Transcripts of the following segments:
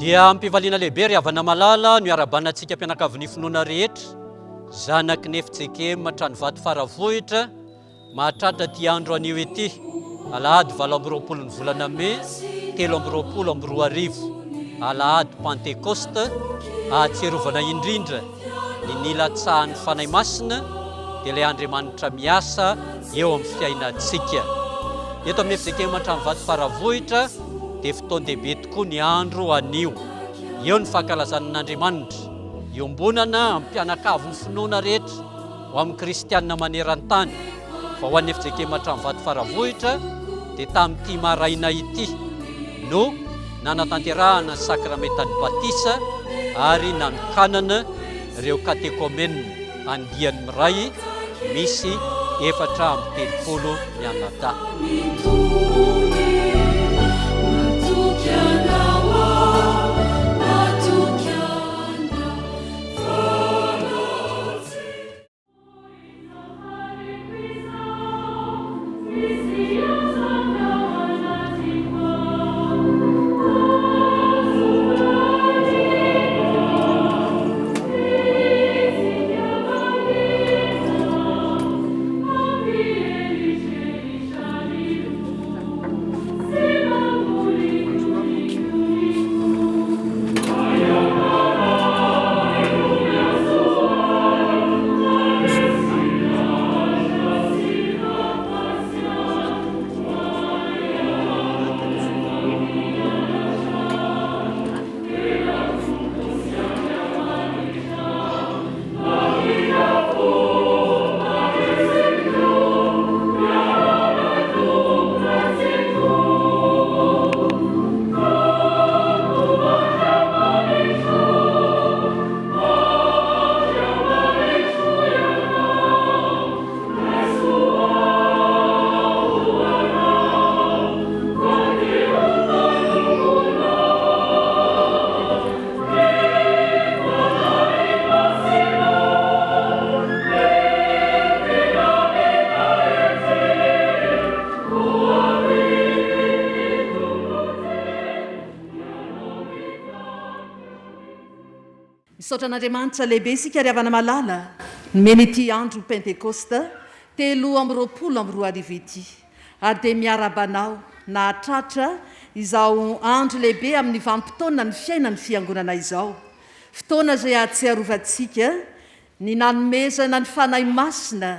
Dia amim-pifaliana lehibe ry havana malala no iarahabana antsika mpianakavin'ny finoana rehetra, zanaky ny FJKM Tranovato Faravohitra, Mahatratra ity andro anio ity, alahady 28 ny volana mey 2023, alahady Pantekosta, ahatsiarovana indrindra ny nilatsahan'ny Fanahy Masina, dia ilay Andriamanitra miasa eo amin'ny fiainantsika. Eto amin'ny FJKM Antranovato Faravohitra dia fotoan-dehibe tokoa ny andro anio. Eo ny fankalazana an'Andriamanitra, iombonana amin'ny mpianakavin'ny finoana rehetra, Ho amin'ny kristiana maneran-tany, fa ho an'ny fjkm Hatramin'ny Faravohitra dia tamin'ity maraina ity no nanatanterahana ny sakramentan'ny batisa ary nanokanana ireo katekomena andiany miray misy 34 mianadahy. Misaotra an'Andriamanitra lehibe isika ry havana malala nomeny ity andro Pentekosta 2023 ity ary dia miarahaba anao nahatratra izao andro lehibe amin'ny vanim-potoana ny fiainan'ny Fiangonana izao, fotoana izay ahatsiarovantsika ny nanomezana ny Fanahy Masina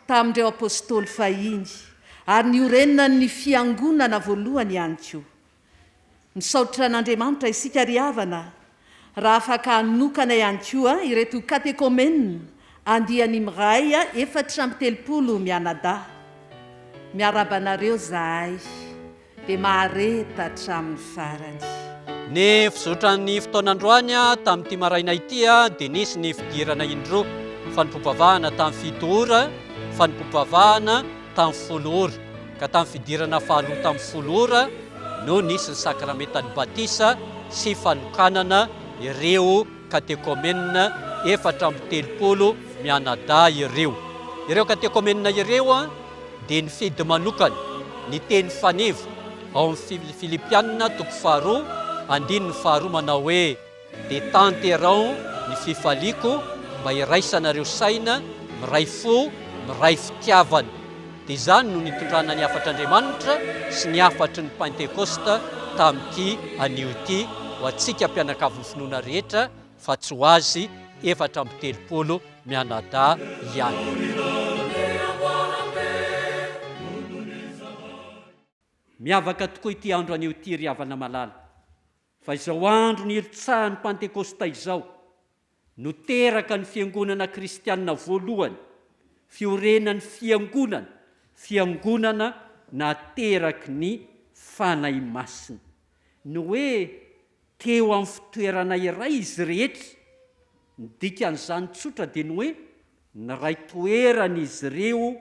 tamin'ireo Apostoly fahiny ary niorenan'ny Fiangonana voalohany ihany koa. Misaotra an'Andriamanitra isika ry havana raha afaka hanokana ihany koa ireto katekomenina andiany miray 34 mianadahy. Miarahaba anareo zahay dia mahareta hatramin'ny farany. Ny fizotran'ny fotoana androany tamin'ity maraina ity dia nisy ny fidirana indroa, fanompoam-pivavahana tamin'ny fito ora, fanompoam-pivavahana tamin'ny folo ora, ka tamin'ny fidirana faharoa tamin'ny folo ora no nisy ny sakramentan'ny batisa sy fanokanana ireo katekomenina 34 mianadahy ireo. Ireo katekomenina ireo dia nifidy manokana ny teny faneva ao amin'ny Filipiana toko faharoa andininy faharoa manao hoe, Dia tanterao ny fifaliako mba hiraisanareo saina, miray fo, miray fitiavana. Dia izany no nitondrana ny hafatr'Andriamanitra sy ny hafatry ny Pentekosta tamin'ity anio ity ho antsika mpianakavin'ny finoana rehetra fa tsy ho azy 34 mianadahy ihany. Miavaka tokoa ity andro anio ity ry havana malala. Fa izao andro nirotsahan'ny Pantekosta izao no teraka ny Fiangonana kristiana voalohany, fiorenan'ny Fiangonana, Fiangonana nateraky ny Fanahy Masina. Ny hoe teo amin'ny fitoerana iray izy rehetra, ny dikan'izany tsotra dia ny hoe Niray toerana izy ireo,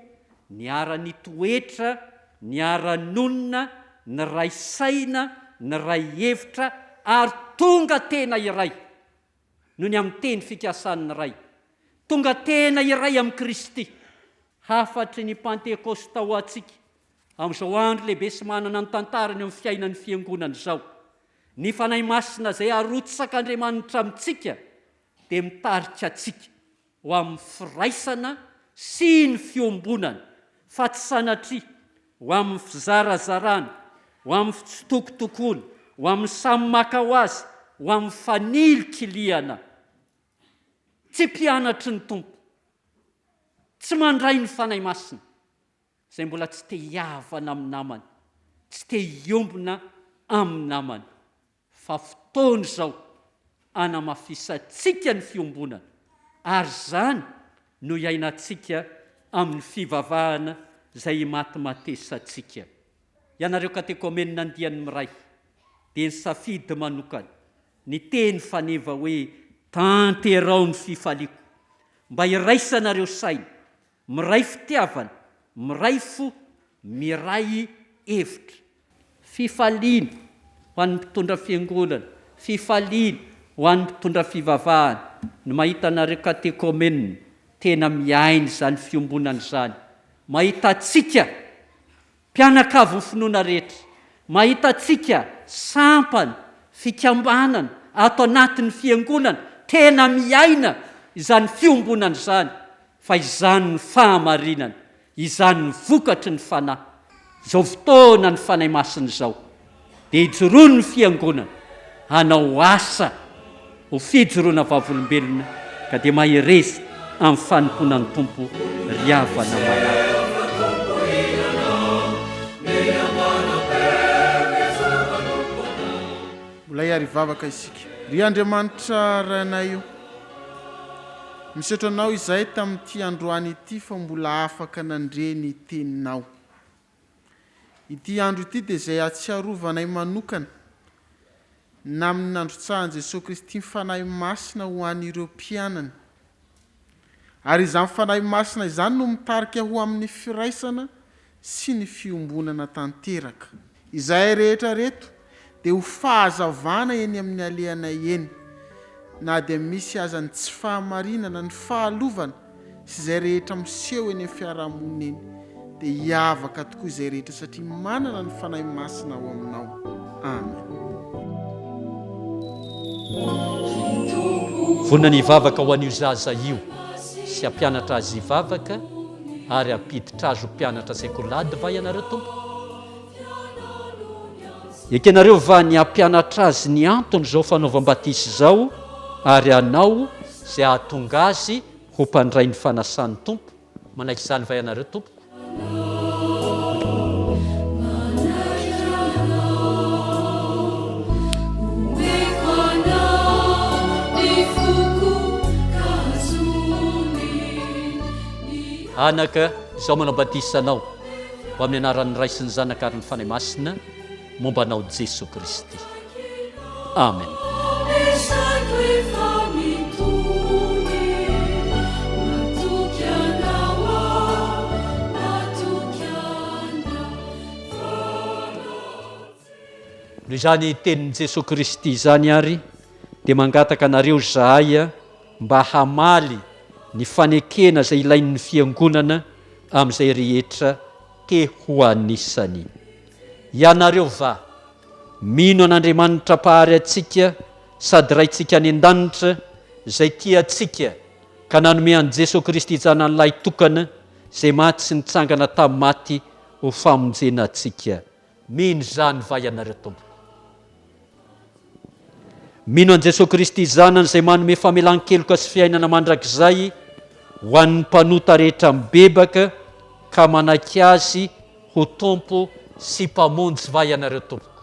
niara-nitoetra, niara-nonina, niray saina, niray hevitra ary tonga tena iray noho ny amin'ny teny fikasan'ny Ray. Tonga tena iray amin'i Kristy. Hafatry ny Pantekosta ho antsika amin'izao andro lehibe sy manana ny tantarany eo amin'ny fiainan'ny Fiangonana izao. Ny Fanahy Masina izay arotsak'Andriamanitra amintsika dia mitarika antsika ho amin'ny firaisana sy ny fiombonana, fa tsy sanatria ho amin'ny fizarazarana, ho amin'ny fitsitokotokoana, ho amin'ny samy maka ho azy, ho amin'ny fanilikilihana. Tsy mpianatry ny Tompo, tsy mandray ny Fanahy Masina, izay mbola tsy te hihavana amin'ny namany, tsy te hiombona amin'ny namany. Fa fotoana izao hanamafisantsika ny fiombonana, ary izany no iainantsika amin'ny fivavahana izay imatimatesantsika. Ianareo katekomenina andiany miray dia nisafidy manokana ny teny faneva hoe Tanterao ny fifaliako, mba hiraisanareo saina, Miray fitiavana, miray fo, miray hevitra. Fifaliana ho an'ny mpitondra fiangonana, fifaliana ho an'ny mpitondra fivavahana ny mahita anareo katekomenina tena miaina izany fiombonana izany, mahita antsika Mpianakavin'ny finoana rehetra, mahita antsika sampana, fikambanana ato anatin'ny Fiangonana, tena miaina izany fiombonana izany, fa izany ny fahamarinana, izany ny vokatry ny Fanahy. Izao fotoana ny Fanahy Masina izao, dia ijoroan'ny Fiangonana hanao asa ho fijoroana vavolombelona ka dia mahereza amin'ny fanompoana ny Tompo ry havana malala. Mbola hiary hivavaka isika. Ry Andriamanitra Rainay o, misaotra Anao izahay tamin'ity androany ity fa mbola afaka nandre ny Teninao. Ity andro ity dia izay ahatsiarovanay manokana ny amin'ny nandrotsahan'i Jesoa Kristy ny Fanahy Masina ho an'ireo mpianany. Ary izany Fanahy Masina izany no mitarika ho amin'ny firaisana sy ny fiombonana tanteraka. Izahay rehetra reto dia ho fahazavana eny amin'ny alehanay eny, na dia misy aza ny tsy fahamarinana, ny fahalovana sy izay rehetra miseho eny amin'ny fiarahamonina eny, dia hiavaka tokoa izay rehetra satria manana ny Fanahy Masina ao aminao. Amen. Vonona ny hivavaka ho an'io zaza io sy hampianatra azy hivavaka ary hampiditra azy ho mpianatra sekolady va ianareo tompoko? Ekenareo va ny hampianatra azy ny anton'izao fanaovam-batisa izao ary hanao izay hahatonga azy ho mpandray ny fanasan'ny Tompo? Manaiky izany va ianareo, tompoko? Anaka, izao manao batisa anao. Ho amin'ny anaran'ny Ray sy ny Zanaka ary ny Fanahy Masina, momba anao Jesoa Kristy. Amen. Noho izany tenin'i Jesoa Kristy izany ary dia mangataka anareo izahay mba hamaly ny fanekena izay ilain'ny Fiangonana amin'izay rehetra te ho anisany. Ianareo va mino an'Andriamanitra Mpahary antsika sady Raintsika any an-danitra izay tia antsika ka nanome an'i Jesoa Kristy Zanany Lahy tokana izay maty sy nitsangana tamin'ny maty ho famonjena antsika? Mino izany va ianareo tompoko? Mino an'i Jesoa Kristy Zanany izay manome famelan-keloka sy fiainana mandrakizay ho an'ny mpanota rehetra mibebaka ka manaiky Azy ho Tompo sy Mpamonjy va ianareo tompoko?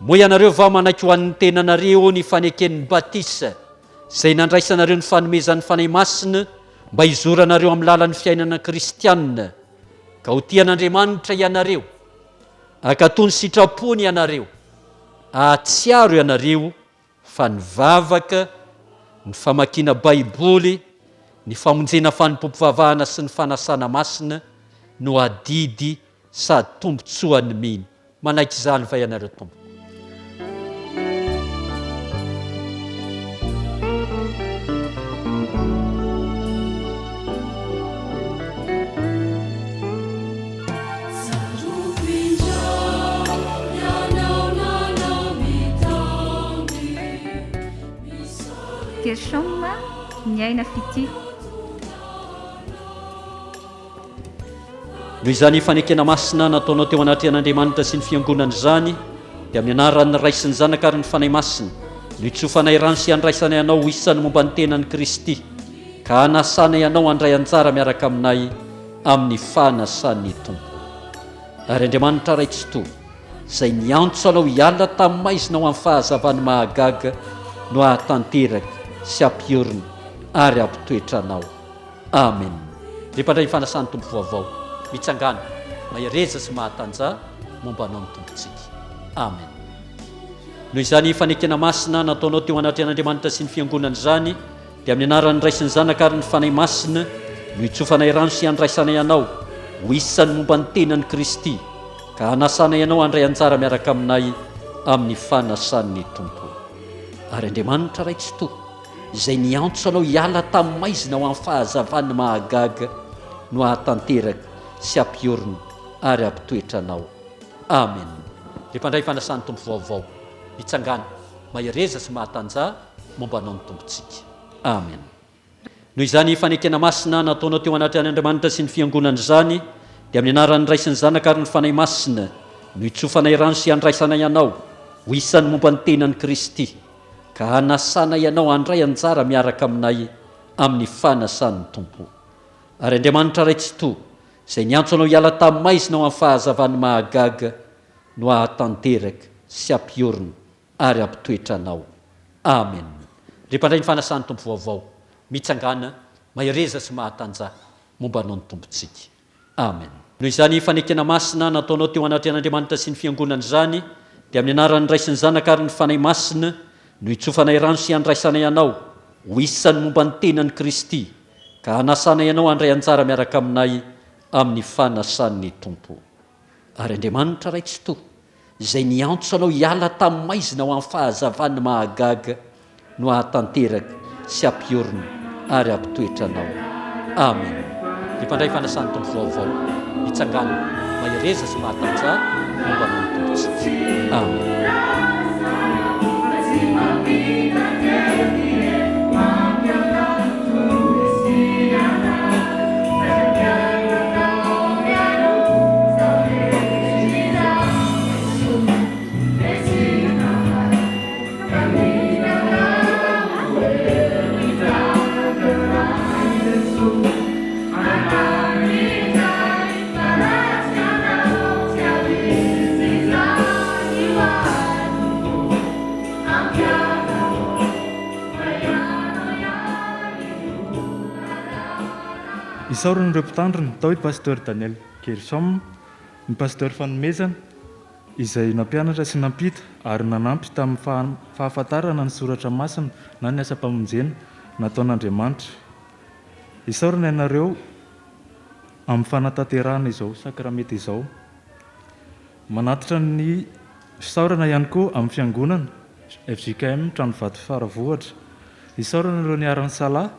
Moa ianareo va manaiky ho an'ny tenanareo ny faneken'ny batisa izay nandraisanareo ny fanomezan'ny Fanahy Masina mba hizoranareo amin'ny lalan'ny fiainana kristianina ka ho tia an'Andriamanitra ianareo, hankatò ny sitrapony ianareo, hahatsiaro ianareo fa ny vavaka, ny famakiana Baiboly, ny famonjena fanompoam-pivavahana sy ny fanasana masina no adidy sady tombontsoan'ny mino. Manaiky izany va ianareo tompoko? Gershom Niaina Fitia. Noho izany fanekena masina nataonao teo anatrehan'Andriamanitra sy ny Fiangonana izany, dia amin'ny anaran'ny Ray sy ny Zanaka ary ny Fanahy Masina, no hitsofanay rano sy handraisanay anao ho isan'ny momba ny tenan'i Kristy, ka hanasanay anao handray anjara miaraka aminay amin'ny fanasan'ny Tompo. Ary Andriamanitra Ray Tsitoha, izay niantso anao hiala tamin'ny maizina ho amin'ny fahazavany mahagaga, no hahatanteraka sy hampiorina ary hampitoetra anao. Amen. Ry mpandray ny fanasan'ny Tompo vaovao, mitsangàna, mahereza sy mahatanjaha momba anao ny Tompontsika. Amen. Noho izany fanekena masina nataonao teo anatrehan'Andriamanitra sy ny Fiangonana izany, dia amin'ny anaran'ny Ray sy ny Zanaka ary ny Fanahy Masina no hitsofanay rano sy handraisanay anao ho isan'ny momba ny tenan'i Kristy, ka hanasanay anao handray anjara miaraka aminay amin'ny fanasan'ny Tompo. Ary Andriamanitra Ray Tsitoha, izay niantso anao hiala tamin'ny maizina ho amin'ny fahazavany mahagaga no hahatanteraka sy hampiorina ary hampitoetra anao. Amen. Ry mpandray fanasan'ny Tompo vaovao, mitsangàna, mahereza sy mahatanjaha momba anao ny Tompontsika. Amen. Noho izany fanekena masina nataonao teo anatrehan'Andriamanitra sy ny Fiangonana izany, dia amin'ny anaran'ny Ray sy ny Zanaka ary ny Fanahy Masina no hitsofanay rano sy handraisanay anao ho isan'ny momba ny tenan'i Kristy, ka hanasanay anao handray anjara miaraka aminay amin'ny fanasan'ny Tompo. Ary Andriamanitra Ray Tsitoha, izay niantso anao hiala tamin'ny maizina ho amin'ny fahazavany mahagaga, no hahatanteraka sy hampiorina ary hampitoetra anao. Amen. Ry mpandray ny fanasan'ny Tompo vaovao, mitsangàna, mahereza sy mahatanjaha momba anao ny Tompontsika. Amen. Noho izany fanekena masina nataonao teo anatrehan'Andriamanitra sy ny Fiangonana izany, dia amin'ny anaran'ny Ray sy ny Zanaka ary ny Fanahy Masina no hitsofanay rano sy handraisanay anao ho isan'ny momba ny tenan'i Kristy, ka hanasanay anao handray anjara miaraka aminay amin'ny fanasan'ny Tompo. Ary Andriamanitra Ray Tsitoha, izay niantso anao hiala tamin'ny maizina ho amin'ny fahazavany mahagaga no hahatanteraka sy hampiorina ary hampitoetra anao. Amen. Ry mpandray fanasan'ny Tompo vaovao, mitsangàna, mahereza sy mahatanjaha momba anao ny Tompontsika. Amen. Isaorana ireo mpitandrina, tao i Pasteur Daniel Gershom, ny Pasteur Fanomezana, izay nampianatra sy nampita ary nanampy tamin'ny fahafantarana ny soratra masina na ny asam-pamonjena nataon'Andriamanitra. Isaorana ianareo amin'ny fanatanterahana izao sakramenta izao. Manatitra ny fisaorana ihany koa amin'ny Fiangonana fjkm Tranovato Faravohitra. Isaorana ireo niara-nisalahy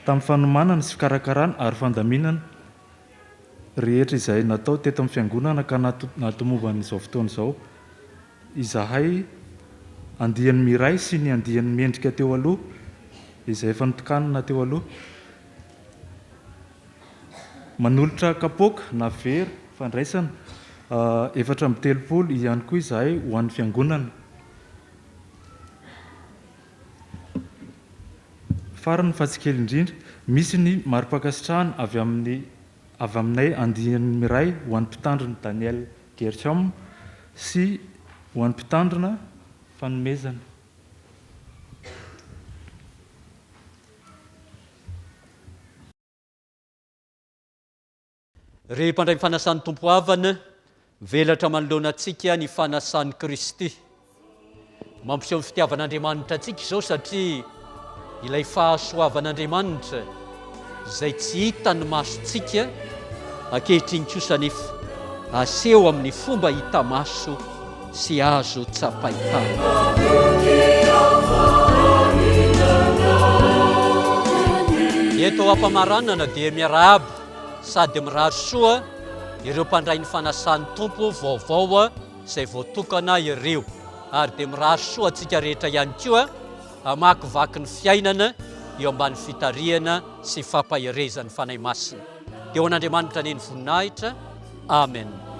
tamin'ny fanomanana sy fikarakarana ary fandaminana rehetra izay natao teto amin'ny Fiangonana ka nahatomomban'izao fotoana izao izahay andiany miray sy ny andiany mendrika teo aloha izay efa notokanina teo aloha. Manolotra kapoaka na vera fandraisana 34 ihany koa izahay ho an'ny Fiangonana. Farany fa tsy kely indrindra, misy ny mari-pankasitrahana avy amin'ny avy aminay andiany miray ho an'ny Mpitandrina Daniel Gershom sy ho an'ny Mpitandrina Fanomezana. Ry mpandray ny fanasan'ny Tompo havana, mivelatra manoloana antsika ny fanasan'i Kristy. Mampiseho ny fitiavan'Andriamanitra antsika izao satria ilay fahasoavan'Andriamanitra izay tsy hitan'ny masontsika ankehitriny kosa anefa aseho amin'ny fomba hita maso sy azo tsapain-tanana. Eto am-pamaranana dia miarahaba sady mirary soa ireo mpandray ny fanasan'ny Tompo vaovao izay voatokana ireo ary dia mirary soa antsika rehetra ihany koa. hamakivaky ny fiainana eo ambany fitarihana sy fampaherezan'ny Fanahy Masina. Dia ho an'Andriamanitra anie ny voninahitra. Amen.